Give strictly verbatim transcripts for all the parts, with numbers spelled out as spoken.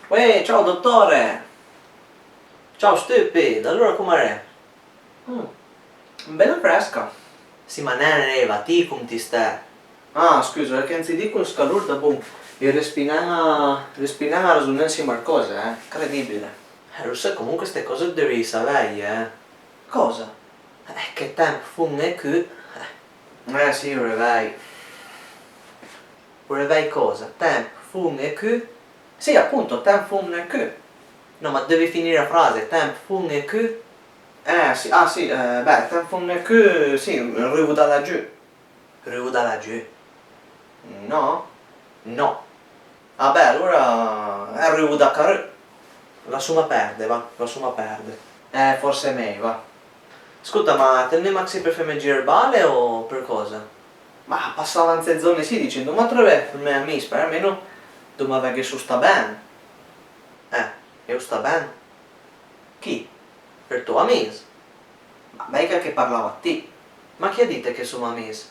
Uè, ciao dottore! Ciao stupid, alora coma l'é? Mm, bela fresca. Sì, ma nen reva, ti com ti stè? Ah, scusa, l'é che an si di con sto calor da bon, i riespi nen a, riespi nen a razoné ansima a le còse, eh, incredibile. Eh, lo sai, comunque ste còse dovrivi saveje, eh. Còsa? Eh, che temp, fon e cu, eh. Eh, sì, o revèj. O revèj còsa? Temp, fon e cu? Sì, apunto, temp, fon e cu. No, ma dovrivi finì la frase, temp, fon e cu. Eh, sì, ah, sì, eh, beh, temp, fon e cu, sì, rivo da lagiù. Rivo da lagiù? No? No. Ah, beh, alora, eh, rivo da carù. Lassoma perde, va, lassoma perde. Eh, forse l'é mej, va. Scolta, ma ti l'has mach sì për feme gire le bale o për còsa? Ma pasava an ste zone sì, dicendo, ma trové me amis, për almeno dovoma vëdde se a sta ben. Eh, e a sta ben? Chi? Për to amis? Ma mèiga che parlava ëd ti. Ma chi l'ha dite che soma amis?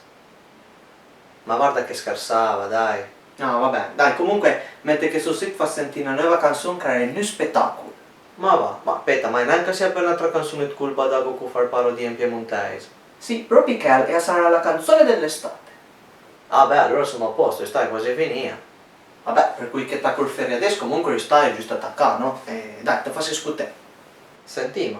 Ma varda che schersava, dai. No, va ben, dai, comunque, mentre che so sì, fas sentì na neuva canson ch'a l'é nu spetàcol. Ma va, ma speta, ma l'é nen ch'a sia për n'àutra canson ëd Cool Badago ch'o fa le parodie an piemontèis? Sì, pròpi chèl, e a sarà la canzone dell'estate. Ah beh, alora soma a pòst, l'istà a l'é quasi finìa. Va beh, për coj che taco le ferie adess, comunque l'istà a l'é giusta tacà, no? E dai, te fase scoté. Sentìma.